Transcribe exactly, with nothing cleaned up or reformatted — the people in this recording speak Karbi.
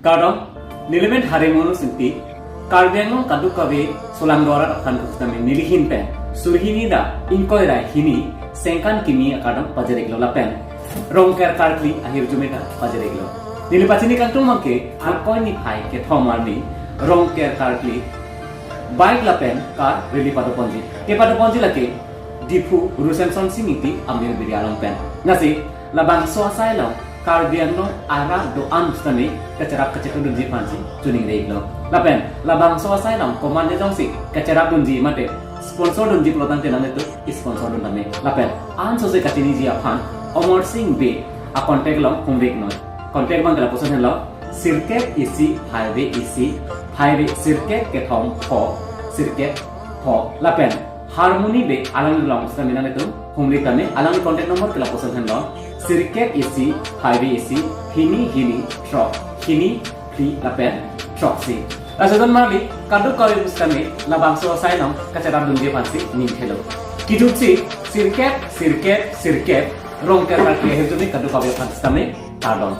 Kardom, nelimen Harimonu Singti, Karbi Anglong kadokave solangdo arat aphan khusus tame nelihin pen, surhini ra ingkoi ra hini, sengkan kimi akardom pajir-iklo lapen Rongker karkli ahirjume ta pajir-iklo. Neli pachini kangtung abangke, Arkoi niphai kethom arni, Rongker karkli, bike lapen car rally padoponji. Kepadoponji lake, Diphu Rusemson Sing Ingti Amir Biri along pen. Lasi, labangso asai along, Karbi Anglong arat do-an sitame kacherap kachetongdunji aphansi choningri-iklo. Lapen, labangso asai along komatne jongsi kacherapdunji mate sponsordunji pulotangte nanglitum sponsordun tame. Lapen, ansose kachiniji aphan Omor Sing Bey a-contact along humri-iknon. Contact abangke lapuson henlo, sirkep isi phaive isi, phaive sirkep kethom pho, sirkep pho. Lapen, Harmony Bey alangli along sitame nanglitum humri tame, alangli contact number ke lapuson henlo, sirkep isi phaive isi, hini hini throk, hini phli lapen throksi. Lasi don marli, kadokave sitame labangso asai along kacherapdunji aphansi ning thelo. Kejutsi, sirkep, sirkep, sirkep, Rongker karkli ahirjume kadokave aphan sitame, kardom.